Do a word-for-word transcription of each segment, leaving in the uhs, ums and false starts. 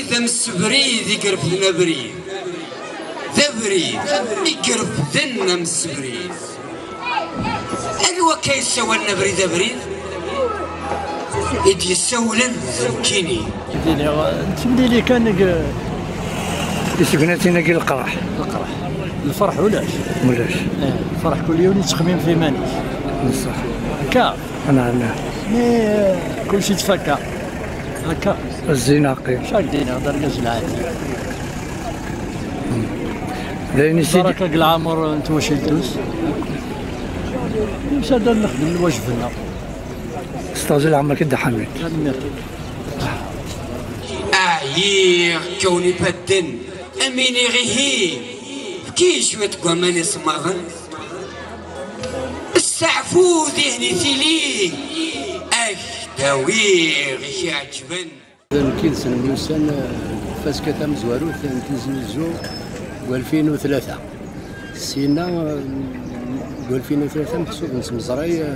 D amsebrid i irefden abrid. D abrid i irefden amsebrid. Anwa akka yessawalen abrid abrid? I d-yessawlen d nekkini. Dili, nettemlili kan deg isegnatin-agi leqraḥ. Leqraḥ. Lferḥ ulac. Ulac. Eh, lferḥ kul yiwen yettxemmim f iman-is. Neṣṣaḥ. Akka. Neɛna. Mi, eh, kulci yettfakka. Akka. Zzin aqim. Cak dina, d argaz lɛali. D ayen i s-id- Baraka deg leɛmer n twacult-is. Yusa-d ad nexdem lwajeb-nneɣ. S teɣzi leɛmer-k a Dda Ḥamid. Tanemmirt. Ɛyiɣ, kkawen ifadden, am iniɣ ihi. Efk-iyi cwiṭ n waman isemmaḍen. Steɛfu dihin i tili, ad k-d-awiɣ i k-iɛeǧben. Nekk yid-s nemyussan, eh, deg tfaska tamezwarut n Tizi Uzzu deg walfin u tlata. Syenna, eh, deg walfin u tlata, meḥsub nettemẓray, eh,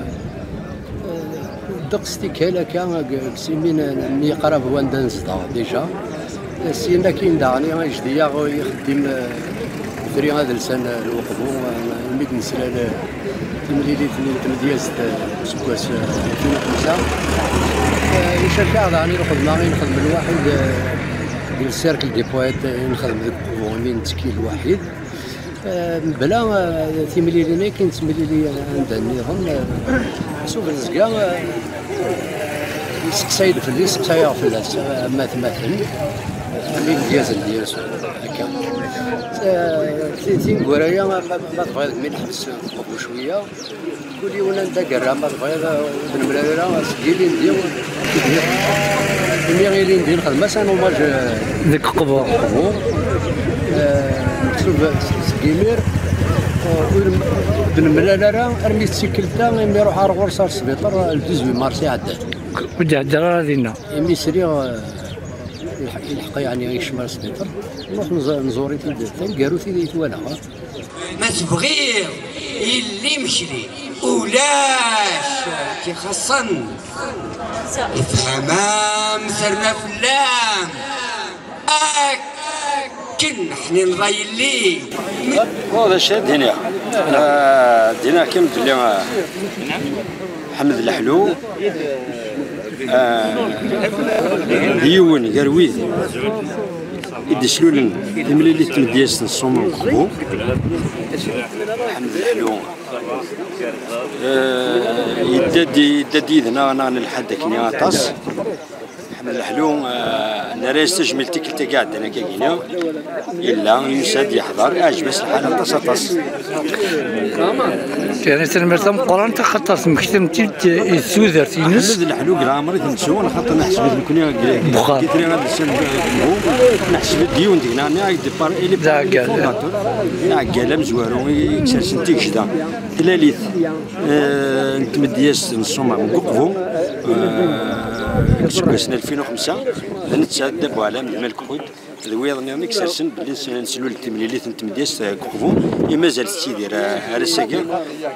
eh, ddeqs tikkal akka, deg, deg simin n, n yiqrab wanda nezdeɣ déjà. Eh, syenna akkin daɣen, ajdi-yaɣ ixeddim, eh, Tri adelsan Lweqbu, imi d-neslal timlilit-nni n tmedyazt useggas alfin u xemsa. Icerk-aɣ daɣen i lxedma i nexdem lwaḥid deg le Cercle des Poètes i nexdem deg Uqbu, imi nettekki lwaḥid. Mebla timlilin-agi nettemlili anda nniḍen, meḥsub nezga yesteqsay-d fell-i, steqsayeɣ fell-as, am atmaten, am imedyazen n Yasuɛ, akka. Eh, ti-, tineggura-ya, ma, ma, ma tebɣiḍ, mi neḥbes nqewwu cwiya, kul yiwen anda yerra, ma tebɣiḍ, eh, ur d-nemlal ara, seg ilindi, imi ilindi nxedm-as un hommage, eh, deg Qbu. Qbu. Eh, mektub seg imir, eh, ur d-nemlal ara armi d tikkelt-a, imi ruḥ ar ɣur-s ar sbiṭar, le dix-huit mars iɛeddan. Ur d-ihedder ara dinna. Imi sriɣ, eh, ilḥeq, ilḥeq, yeɛni, yekcem ar sbiṭar. Nruḥ nẓ-, nẓur-it-id taneggarut i, i twalaɣ. Ma tebɣiḍ yelli imekli, ulac i k-ixaṣṣen. Ifham-am terna fell-am. Akken ḥnin ɣa yelli. Oh, d acu ad d-iniɣ? Ah, d-iniɣ kan belli, ah, Ḥmed Leḥlu, ah, d yiwen gar wid i d-islulen timlilit n tmedyazt n Ṣṣumam Qbu. Ḥmed Leḥlu, ah, yedda-d, yedda-d yid-neɣ, neɣ nelḥa-d akkenni aṭas. Ḥmed Leḥlu, ah, nerra-yas tajmilt tikkelt-agi iɛeddan akka gini. Yella, yusa-d, yeḥḍer, iɛǧeb-as lḥal aṭas, aṭas. Yerna tanemmirt tameqqrant, axaṭer temmektam-t-id i tudert-ines. Ḥmed Leḥlu deg leɛmer i t-nettu, axaṭer neḥseb-it nekkni deg, deg Buxxam. Deg Itri ad nsen deg Buxxam. Neḥseb-it d yiwen deg-neɣ, nniɣ-ak-d par-, il est parmi les fondateurs. D aɛeggal amezwaru i, i isersen tigejda, tlalit, eh, n tmedyazt n Ṣṣumam deg Uqbu, eh, deg iseggasen alfin u xemsa, d netta, Dda Buɛlam d Malek Ḥud, d wiyaḍ nniḍen i isersen belli nes-, neslul timlilit n tmedyazt deg Uqbu, i mazal tettidir, eh, ar ass-agi.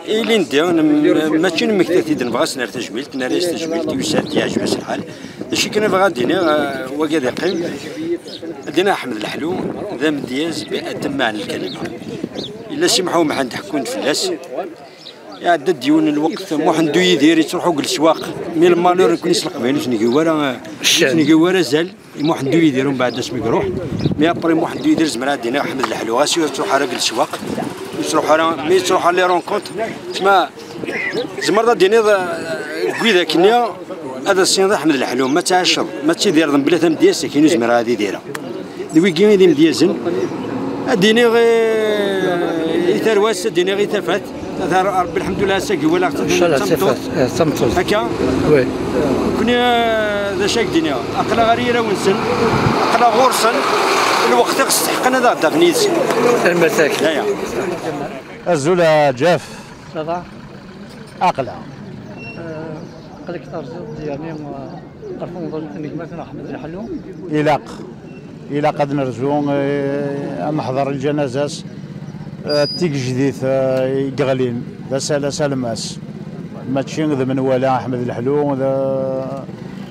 Ilindi, nem-, mačči nemmekta-t-id, nebɣa ad s-nerr tajmilt, nerra-yas tajmilt, yusa-d, yeɛjeb-as lḥal. D acu i kan bɣiɣ ad d-iniɣ, eh, wagi ad iqqim. Ad d-iniɣ Ḥmed Leḥlu d amedyaz bi atem meɛna lkalima. Yella Si Mḥu Mḥend ḥekkun-d fell-as. Iɛedda-d yiwen n lweqt, Muḥend U Yidir yettruḥu deg leswaq. Mi lmalur nekni s Leqbayel ur s-ngi wara, ur s-ngi wara azal. I Muḥend U Yidir umbeɛd asmi iruḥ. Mi après Muḥend U Yidir zemreɣ ad d-iniɣ Ḥmed Leḥlu, ɣas ur yettruḥ ara deg leswaq. Ur yettruḥ ara, mi yettruḥ ar les rencontres. Tma, tzemreḍ ad d-tiniḍ, eh, deg widak-nni, ad as-tiniḍ i Ḥmed Leḥlu, ma tɛaceḍ, ma tettidireḍ mebla tamedyazt, akken ur zmireɣ ad idireɣ. D wigi i d imedyazen. Ad d-iniɣ i, i tarwa-s, ad d-iniɣ i tafat. Ad ar-, Rebbi lḥemdullah, ass-agi walaɣ-tt d tameṭṭut. Tafat, eh, d tameṭṭut. Akka? Oui. Nekni, eh, d acu ak d-iniɣ? Aql-aɣ ar yiraw-nsen, aql-aɣ ɣur-sen, lweqt i ɣ-steḥqen ad aɣ-d-afen yid-sen. Tanemmirt-ak. Ya, ya. Azul a Jeff. Ça va? Aql-aɣ. Eh, aql-ik terziḍ-d yerni, eh, ɣef umḍel n gma-tneɣ Ḥmed Leḥlu. Ilaq, ilaq ad nerzu, eh, ad neḥḍer lǧanaza-s, eh, d tigejdit, eh, i yeɣlin, d asalas alemmas. Mačči d menwala Ḥmed Leḥlu, d,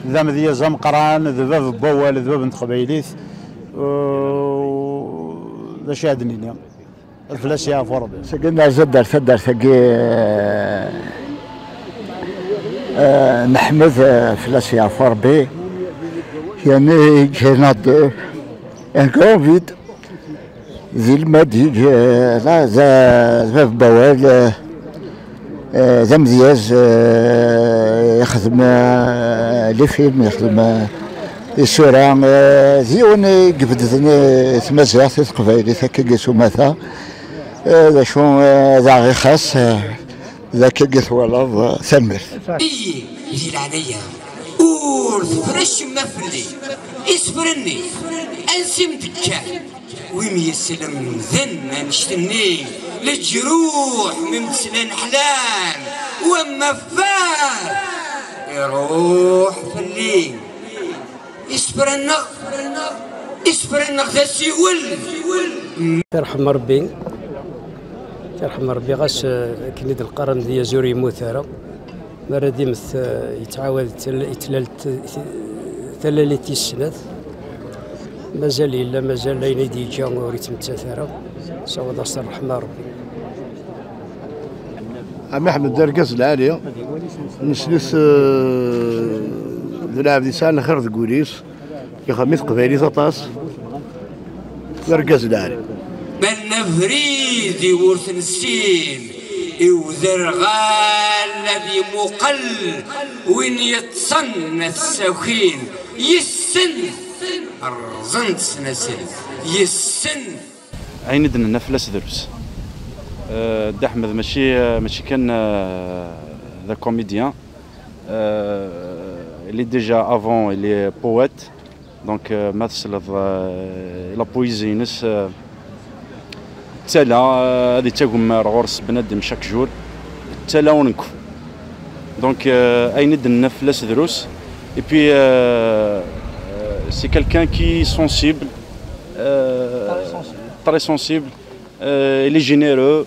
D amedyaz ameqqran, d bab n wawal, d bab n teqbaylit. Uh, d acu i ad nini? Ad fell-as yeɛfu Rebbi. Sagi nerza-d ar taddart-agi, eh, eh, neḥmed, eh, fell-as yeɛfu Rebbi. Yani, yeǧǧa-aneɣ-d, eh, un grand vide. Di lmadi, eh, la, d, d bab n wawal, eh, eh, d amedyaz, eh, yexdem, eh, les films, yexdem, eh, isura, eh, d yiwen i ibedden i tmaziɣt, i teqbaylit, akka i s umata. Eh, d acu, eh, d aɣ-ixas, eh, d akka i twalaḍ, eh, tanemmirt. Iyi, di leɛnaya, ur teffer acemma fell-i. Isefra-nni, ansi m-d-kkan? Wi m-yeslemden annect-nni, leǧruḥ mi m-d-slan ḥlan, wamma ffar, iruḥ fell-i. Isefra-nneɣ, isefra-nneɣ d asiwel. Tirḥem Rebbi, tirḥem Rebbi, ɣas, eh, akken i d-neqqar, amedyaz ur yemmut ara. Mi ara d-immet, eh, yettɛawad tal-, yetlal t-, t-, talalit tis snat. Mazal yella, mazal ayen i d-yeǧǧa ur yettmettat ara. Sawaḍ-as ṛṛeḥma a Rebbi. Ɛemmi Ḥmed d argaz lɛali, nesli-t, eh, d lɛebd yesɛan lxir deg wul-is, yexdem i teqbaylit aṭas, d argaz lɛali. Mal n abrid i ur t-nessin, i uderɣal ad imuqel, win yeṭṭsen ad t-sakin, yessen, rẓen-t snasel, yessen. Ayen i d-nenna fell-as drus. Euh, Dda Ḥmed mačči, mačči kan, euh, d akomidyan. Euh, il est déjà avant, il est poète. Donc, euh, ma tesleḍ, euh, la poésie-ines, euh, d tala, euh, ad yettagem ar ɣur-s bnadem chaque jour. D tala ur nekfu. Donc, euh, ayen i d-nenna fell-as drus. Et puis, euh, euh, c'est quelqu'un qui est sensible, euh, très sensible. Euh, il est généreux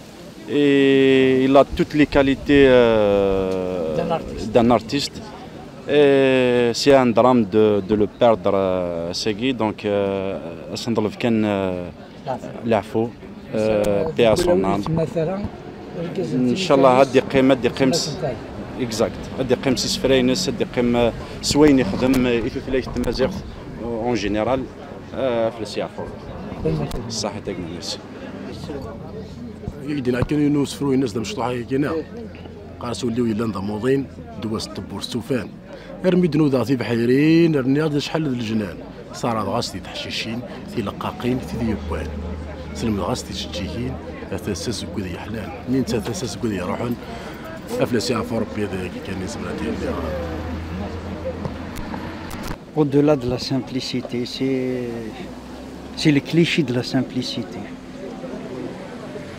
et il a toutes les qualités, euh, d'un artiste. D'un artiste. Et c'est un drame de, de le perdre, euh, ass-agi. Donc, euh, ad s-neḍleb kan, euh, leɛfu. Euh, paix à son âme. Ncallah ad d-iqqim, ad d-iqqim s-, exact. Ad d-iqqim s isefra-ines, ad d-iqqim, euh, s wayen ixdem, euh, i tutlayt tmaziɣt, euh, en général. Ah, fell-as yeɛfu. Ṣṣaḥit a gma, merci. I d-yenna kan yiwen usefru-ines d amecṭuḥ-agi kan. Qqar-as ulli-w yellan d amuḍin, ddwa-s n tewwurt s ufan. Armi d-nudaɣ tibḥirin, rniɣ-d acḥal d lejnan. Ṣaraḍeɣ-as di teḥcicin, tileqqaqin, tid yewwan. Slemdeɣ-as tijeǧǧigin, a tasa seg wid yeḥlan. Mi netta tasa seg wid iruḥen, a fell-as yeɛfu Rebbi, d agi kan i nezmer ad d-yini. Au-delà de la simplicité, c'est, c'est le cliché de la simplicité.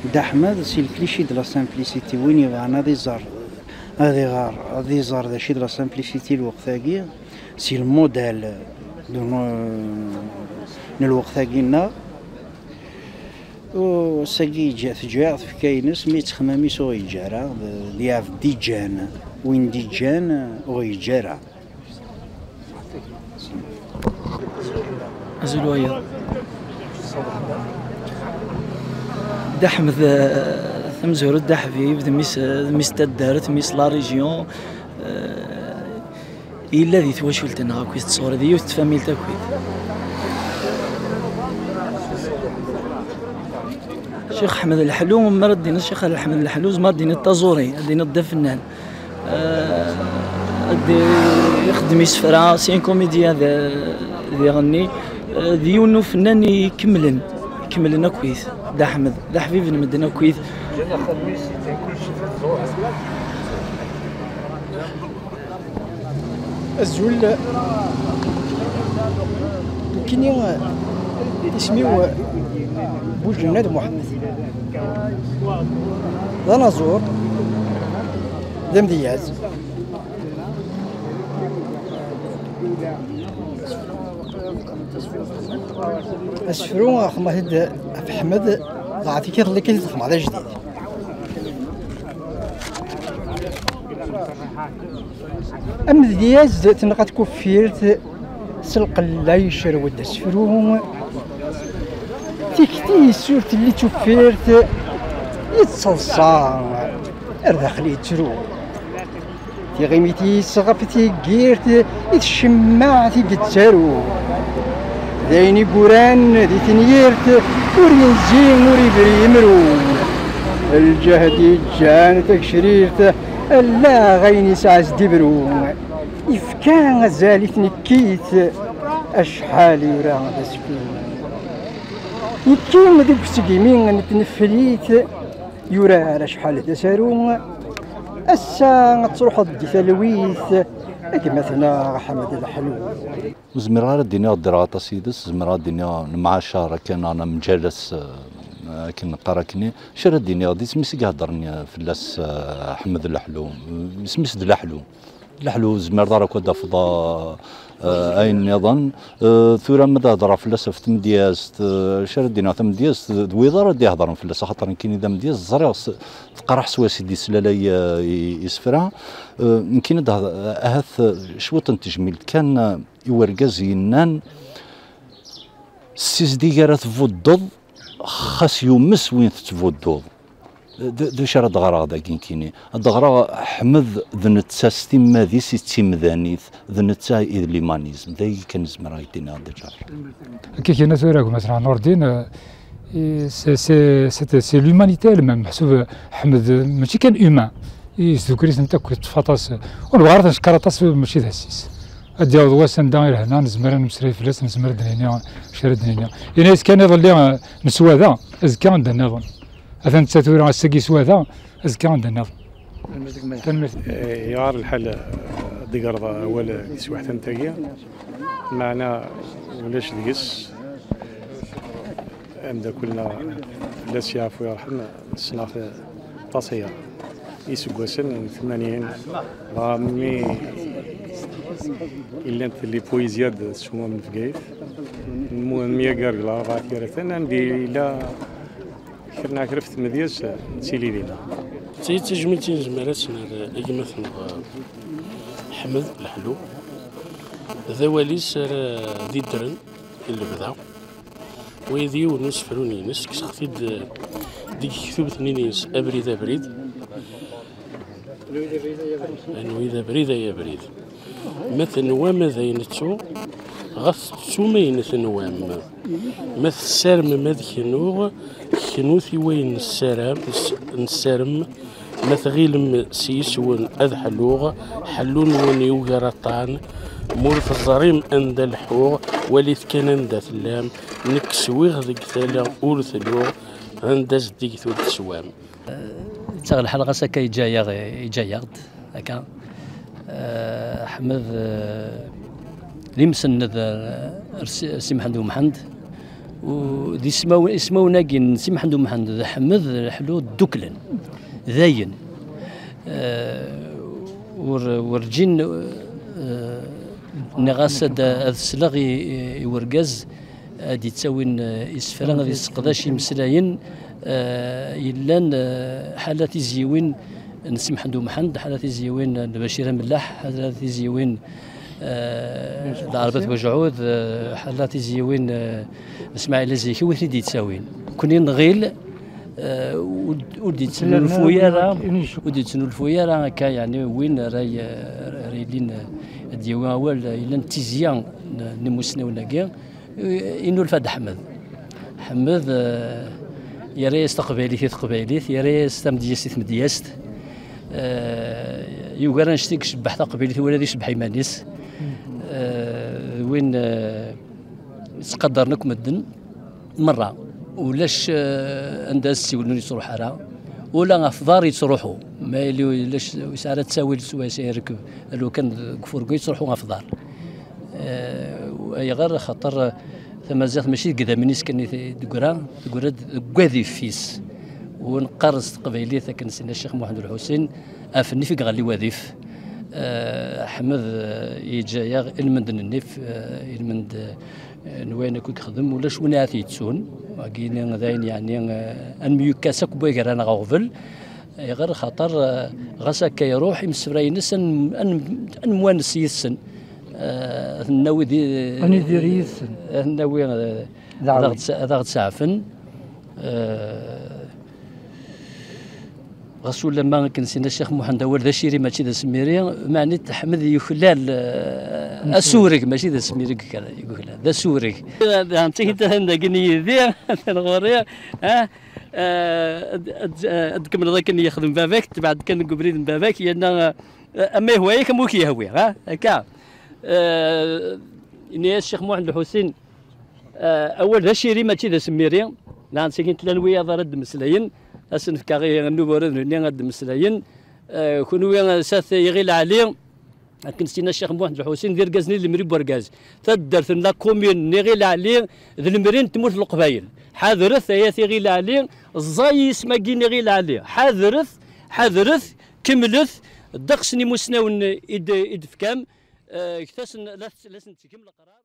Dda Ḥmed, c'est le cliché de la simplicité. Win yebɣan ad iẓer, ad iɣer, ad iẓer d acu d la simplicité lweqt-agi, c'est le modèle de no-, n lweqt-agi-nneɣ. U sagi yeǧǧa, teǧǧa tfekka-ines, mi yettxemmam-is ur yeǧǧa ara, d, d iɛebd d-iǧǧan, win d-iǧǧan ur yeǧǧa ara. Azul wayeḍ. Dda Ḥmed, eh, tamezwarut, Dda Ḥbib, d mmi-s, d mmi-s n taddart, mmi-s n la région, eh, yella di twacult-nneɣ akkit, d ṣṣur di yiwet n tfamilt akkit. Ccix Ḥmed Leḥlu, mi ara d-tiniḍ Ccix Ḥmed Leḥlu, tzemreḍ ad d-tiniḍ taẓuri, ad d-tiniḍ d afennan. Euh, ad ixeddem isefra, c'est un comédien d, d iɣenni. Euh, d yiwen n ufennan ikemlen, ikemlen akkit. Dda Ḥmed, d aḥbib n medden akkit. Azul. Nekkini, isem-iw Bujennad Muḥemmed. D anaẓur, d amedyaz. Asefru, xedmeɣ-t-id ɣef Ḥmed, dɣa tikkelt-nni kan i t-xedmeɣ d ajdid. Amedyaz tenɣa tkuffirt s lqella, yecrew-d asefru. Tikti-s ur telli d tuffirt, yettaḍsa ar daxel yettru. Tiɣimit-is ɣef tiggirt i tcemmeɛ tig yettaru. D ayen i yuran di tenyirt, ur yenzi ur ibri imru. Lǧehd yeǧǧan tagecrirt, allaɣ ayen yesɛa s-d-ibru. Yefka azal i tnekkit, acḥal yura d asefru. Yekki deg usegmi n tneflit, yurar acḥal d asaru. Ass-a ad truḥeḍ di talwit, a gma-tneɣ Ḥmed Leḥlu. Ur zmireɣ ara ad d-iniɣ ddreɣ aṭas yid-s, zemreɣ ad d-iniɣ nemɛacar akken, neɣ nemǧales, eh, akken neqqar akkenni. Acu ara d-iniɣ, d isem-is i iheddren, eh, fell-as, eh, Ḥmed Leḥlu. Isem-is d Leḥlu. Leḥlu, ur tezmireḍ ara akk ad d-tafeḍ, eh, eh, ayen nniḍen. Eh, tura ma d-hedreɣ fell-as ɣef tmedyazt, eh, acu ara d-iniɣ, tamedyazt d, d wid ara d-ihedren fell-as, axaṭer nekkini d amedyaz, ẓriɣ s, teqreḥ swayes i d-yeslalay, eh, i, isefra. Eh, nekkini ad d-hed-, ahat, eh, cwiṭ n tejmilt kan, eh, i urgaz yennan, ssizdig ara tbuddeḍ, xas yumes win tettbudduḍ. D, d acu ara d-ɣreɣ dagi nekkini? Ad d-ɣreɣ Ḥmed d netta s timmad-is i d timdanit, d netta i d limanizm. D ayi kan zemreɣ ad d-iniɣ, Dda Ǧaɛfer. Akka kan tura gma-tneɣ Nurdin, eh, c'est, c'est, c'est, c'est l'humanité elle-même. Meḥsub Ḥmed, eh, mačči kan humain. Isdukkel-itent akk, yeṭṭef aṭas. Ur nebɣi ara ad t-ncekker aṭas, mačči d assis. Ad d-yaweḍ wass anda i lehna nezmer ad nemmeslay fell-as, nezmer ad d-nini acu ara d-nini. Yenna-yas kan iḍelli, eh, neswa da, azekka anda nniḍen. Atan netta tura ass-agi yeswa da, azekka anda nniḍen. Tanemmirt. Eh, yeɣɣar lḥal, eh, ad d-tegreḍ awal, eh, deg teswiɛt am tagi, meɛna ulac deg-s. Ameddakel-nneɣ fell-as yeɛfu yerḥem, ssneɣ-t aṭas aya. Iseggasen n tmanyin, dɣa mi i llant les poésiades s umam n Bgayet, nmu-, nemyager deg Larebɛa Tiratan, anda yella kra neɣ kra f tmedyazt, nettili dinna. D tayet tajmilt i nezmer ad s-nerr i gma-tneɣ Ḥmed Leḥlu, d awal-is ara d-iddren i lebda. Wa d yiwen n usefru-ines, kkseɣ-t-id deg tektubt-nni-ines, Abrid, abrid. Anwi d abrid, ay abrid? Ma tenwam ad ay nettu, ɣas tettum ayen tenwam. Ma tessarmem ad knuɣ, knut i wayen nessaram, s-, nessarem. Ma tɣilem s yis-wen ad ḥluɣ, ḥellu-nwen yugar aṭṭan. Ma ur teẓrim anda leḥḥuɣ, walit kan anda tellam. Nekk swiɣ deg tala ur tluɣ, anda zeddiget ur teswam. Yettaɣ lḥal ɣas akka yeǧǧa-yaɣ, yeǧǧa-yaɣ-d akka. Eh, Ḥmed, eh, d imsenned, eh, ar Si, Si Mḥend Umḥend. U d ismawen, ismawen-agi n Si Mḥend Umḥend d Ḥmed Leḥlu dduklen. Dayen. Eh, ur, werǧin, eh, nniɣ-as ad, ad sleɣ i, i, i urgaz ad d-ittawin, eh, isefra, ad yesseqdac imeslayen, eh, yellan, eh, ḥala tizyiwin n Si Mḥend Umḥend, ḥala tizyiwin n Bacir Amellaḥ, ḥala tizyiwin, eh, n Ɛerbat Bujaɛud, eh, ḥala tizyiwin, eh, n Smaɛil Azikiw i t-id-yettawin. Nekni nɣil, eh, ur d-, ur d-yettnulfu ara, ur d-yettnulfu ara akka, yeɛni win ara y-, ara yilin, eh, ad d-yawi awal, eh, yellan d tizya n, n imusnawen-agi. Inulfa-d Ḥmed. Ḥmed, eh, yerra-yas taqbaylit i teqbaylit, yerra-yas tamedyazt i tmedyazt. Eh, yugar annect i icebbeḥ taqbaylit, wala ad icebbeḥ iman-is. Eh, d win, eh, ttqadaren akk medden merra. Ulac, eh, anda ad ssiwlen ur yettruḥ ara. Ula ɣef ḍar yettruḥu. Ma yella ulac, ur yesɛi ara ttawil swayes ay irekb, lukan deg ufurgu yettruḥu ɣef ḍar. Eh, ayɣer? Axaṭer tamaziɣt mačči deg idammen-is kan i t-, teggra, teggra-d deg wadif-is. U neqqar s teqbaylit akken s-yenna Ccix Muḥend Ulḥusin, af nnif i iɣelli wadif. Eh, Ḥmed, eh, yeǧǧa-yaɣ ilmend n nnif, eh, ilmend, eh, n wayen akk i yexdem, ulac win ara t-yettun. Wagi d ayen yeɛni, eh, ad nemyukkas akk wway gar-aneɣ uɣbel. Ayɣer? Xaṭer, eh, ɣas akka iruḥ, imsefra-ines ad n-, ad n-, ad nemwanes yid-sen. Eh, ad ten-nawi di, ad nidir yid-sen. Ad ten-nawi, eh, ad aɣ-d-, ad aɣ-d-saɛfen. Eh, ɣas ulamma akken s-yenna Ccix Muḥend, awal d aciri, mačči d asmiri, meɛni Ḥmed yuklal, eh, asureg, mačči d asmiri i yuklal, d asureg. Daɣen d tikit atan dagi yid-i, atan ɣur-i, ah, eh, ad, ad, ad tkemmleḍ akken yexdem baba-k, tebɛed kan deg ubrid n baba-k, yerna, eh, ama yehwa-yak, ama ur k-yehwi, ha? Akka. Eh, yenna-yas Ccix Muḥend Lḥusin, eh, awal d aciri, mačči d asmiri. Daɣen d tikit llan wiyaḍ ara d-mmeslayen, ad sen-fkeɣ i nnuba ur ad nini ad d-mmeslayen. Eh, kunwi, eh, s at Iɣil Ɛli, akken s-yenna Ccix Muḥend Lḥusin, d irgazen i d lemri n wergaz. Taddart n la commune n Iɣil Ɛli, d lemri n tmurt n Leqbayel. Ḥadret, ay at Iɣil Ɛli, ẓẓay yisem-agi n Iɣil Ɛli. Ḥadret, ḥadret, kemmlet, ddeqs n imusnawen i d-, i d-tefkam, eh, gtasen la, la sen-tettgem leqrar.